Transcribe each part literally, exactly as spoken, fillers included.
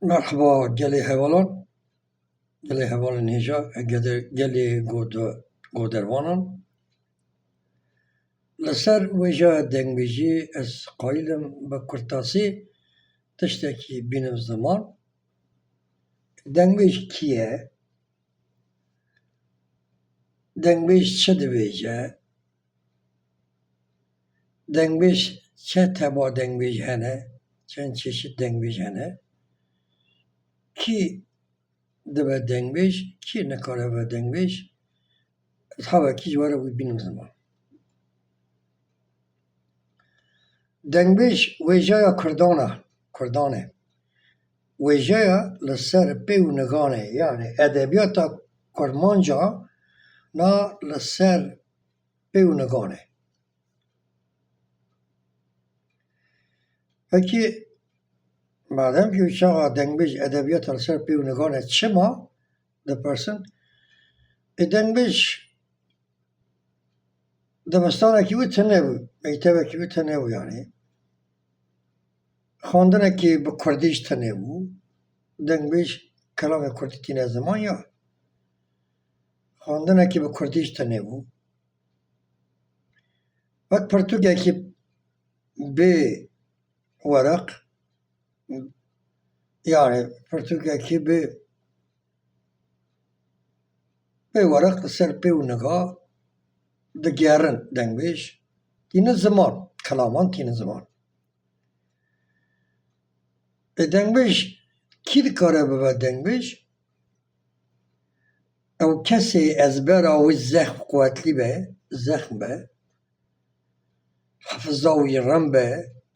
Merhaba gelê hevalan, gelê hevalên hêja, gelê, gelê gode-, godervanan. Li ser wêjeya dengbêjî ez qayîl im bi kurtasî tiştekî bînim ziman. Dengbêj kî ye? Dengbêj çi dibêje? Dengbêj çe teba dengbêj hene? Çend çeşit dengbêj hene? Kî dibe dengbêj, kî nikare bibe dengbêj? Ez hevekî ji we re wî bînim ziman. Dengbêj wêjeya Kurdan e, Kurdan e. Wêjeya li ser pê û nigan e, yanî edebiyata Kurmanca na li ser pê û nigan e. Pekî, madem ki çaxa dengbêj edebiyata li ser pê û nigan e, çima dipirsin? E, dengbêj dibistanekî wî tune bû, mektebekî wî tune bû yanî. Xwendinekî bi kurdî jî tune bû. Dengbêj kelamê kurdî tîne ziman ya. Xwendinekî bi kurdî jî tune bû. Wek pirtûkekî bê wereq, yanî pirtûkekî bê, bê wereq li ser pê û niga digerin dengbêj. Tînin ziman, kelaman tînin ziman. E, dengbêj kî dikare bibe dengbêj? Ew kesê ezbera wî zexm quwetlî be, zexm be, hefiza wî rind be,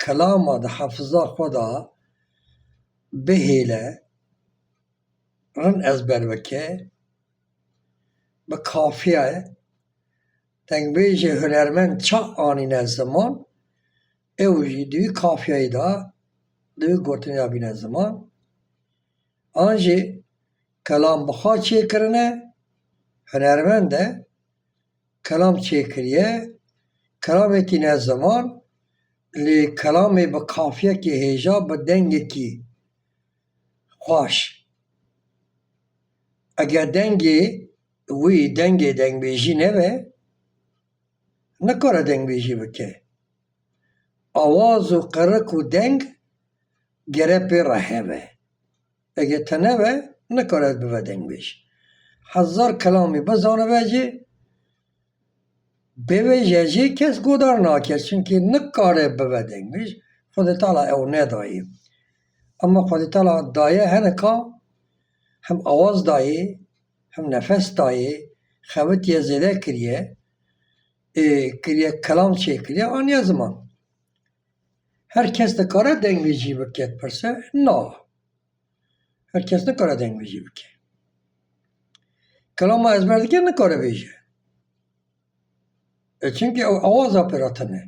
kelama di hefiza xwe de bihêle, rind ezber bike, bi kafiye, dengbêjê hunermend ça anîne ziman, ew jî di wî kafiyeyê de, di wî gotinê de bîne ziman. An jî kelam bi xwe çêkirine, hunermend e, kelam çêkiriye, kelamê tîne ziman, lê kelamê bi kafiyekê hêja, bi dengekî xweş. Eger dengê wî dengê dengbêjî nebe, nikare dengbêjî bike. Awaz û qirik û deng gere pê re hebe. Eger tune be, nikare bibe dengbêj. Hezar kelamî bizanibe jî, bêvêje jî kes godar nake, çimkî nikare bibe dengbêj. Xwedê Teala ew nedayê. Ema Xwedê Teala daye hinika, hem awaz dayê, hem nefes dayê, xebitiye zêde kiriye, ê, kiriye kelam çêkiriye, aniye ziman. Her kes dikare dengbêjî bike, pirse? Na. Her kes nikare dengbêjî bike. Kelama ezber dike, nikare bêje. E, çimkî ew awaza pê re tune.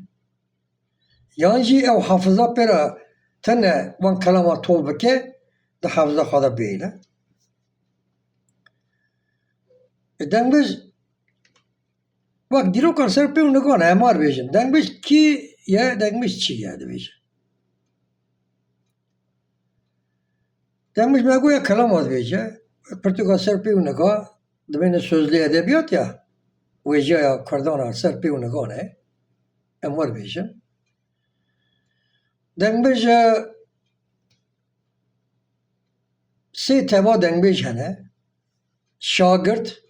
Yan jî ew hafiza pê re tune, van kelama tov bike, di hafiza xwe de bihêle. E, dengbêj, wek dîrokan ser pê û nigan e, em war bêjin. Dengbêj kî ye, dengbêj çi ye, dibêje. Dengbêj me goya kelama dibêje, wek pirtûka ser pê û nika, dibêne sözlü edebiyat ya, wêjeya Kurdan a ser pê û nigan e, em war bêjin. Dengbêj, e, sê teva dengbêj hene, şagirt,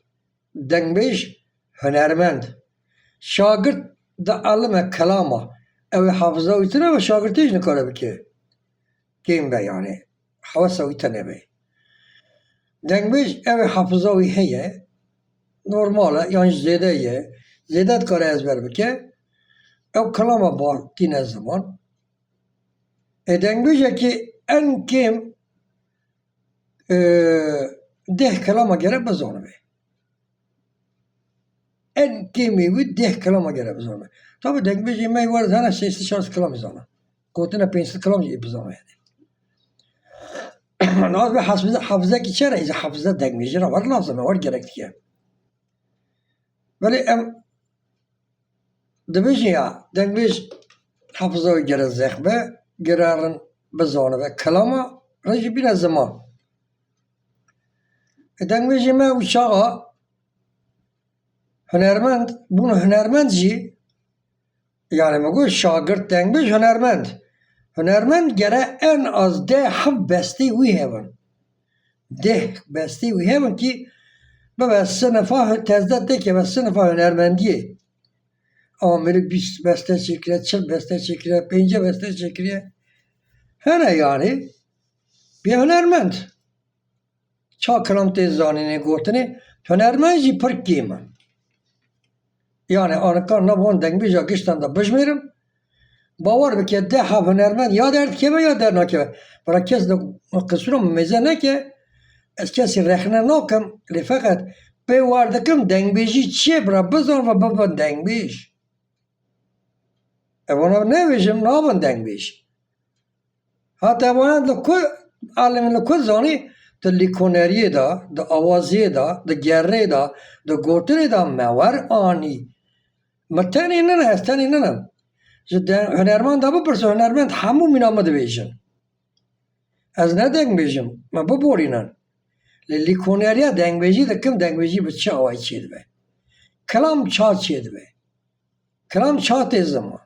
dengbêj, hunermend. Şagirt dielime kelama, ew ê hafiza wî tune be, şagirtê jî nikare bike. Kêm be yanî, hewesa wî tune be. Dengbêj, ew ê hafiza wî heye, normal e, yan jî zêde ye, zêde dikare ezber bike, ew kelama ba tîne ziman. E, dengbêjekî en kêm, e, deh kelama gere bizanibe. En kêmî wî deh kelama gere bizanibe. Tabi dengbêjê me war zana sê sed çar sed kelamî zana. Gotina pênc sed kelam jî bizanibe yani. Naz be hafize, hafizekî çi re? Îza hafize dengbêjî re war lazim e, war gerek dike. Belê em dibêjin ya, dengbêj hafiza wî gere zexm be, gere rind bizanibe kelama, re jî bîne ziman. E, dengbêjê me û çaxa hunermend bûn, hunermend jî, yani me got şagirt dengbêj hunermend. Hunermend gere en az deh hev bestê wî hebin. Deh bestê wî hebin kî bibe sinifa, tezde têkeve sinifa hunermendiyê. Ama mirî bîst beste çêkiriye, çil beste çêkiriye, pêncî beste çêkiriye. Hene yani bê hunermend. Ça kilam tê zanînê gotinê, hunermend jî pir kêm in. Yani anika nav wan dengbêja giştan de bijmêrim, bawer bike deh heb hunermend ya derdikeve ya dernakeve. Bira kes de qisûra min mêze neke, ez kesî rexne nakim, lê feqet pê wer dikim dengbêjî çi ye bira bizan ve bibin dengbêj. Ev wana nebêjim, nabin dengbêj. Hata ewana li ku, alim li ku zanî, di lîkoneriyê de, di awaziyê de, di gerrê de, di gotinê de me wer anî. Me tenê nine, ez tenê nine. Ji de, hunermenda bipirse, hunermend hemû mîna min dibêjin. Ez ne dengbêjim, me biborînin. Lê lîkoneriya dengbêjî dikim, dengbêjî bi çi awayî çêdibe? Kilam ça çêdibe? Kilam ça tê ziman?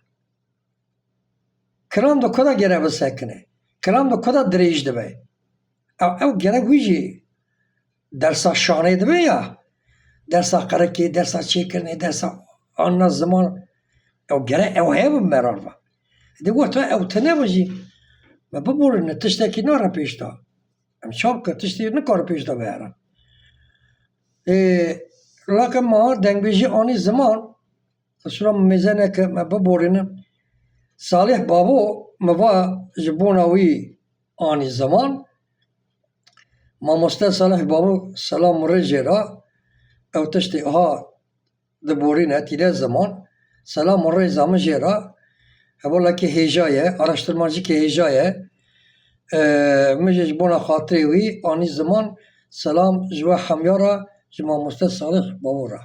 Kilam di ku de gere bisekine? Kilam di ku de dirêj dibe? Ew, ew gerek wî jî dersa şanê dibe ya. Dersa qirikê, dersa çêkirinê, dersa anna ziman. Ew gerek ew heye bi meran ve. Di wexta ew tune be jî, me biborîne tiştekî nare pêş de. Em çav ke tiştê nikare pêş de bihere. Ê, lake ma dengbêjî anî ziman, qisûra min mêze neke, me biborînin. Salih Babo, me va ji bona wî anî ziman. Mamoste Salih Babo, selam û rê jê re. Ew tiştê ha diborîne, tîne ziman. Selam û rêza min jê re. Hevalekî hêja ye, araştirmacîkê hêja ye. Ee, min jî ji bona xatirê wî anî ziman. Selam ji we hemya re, ji mamoste Salih Babo re.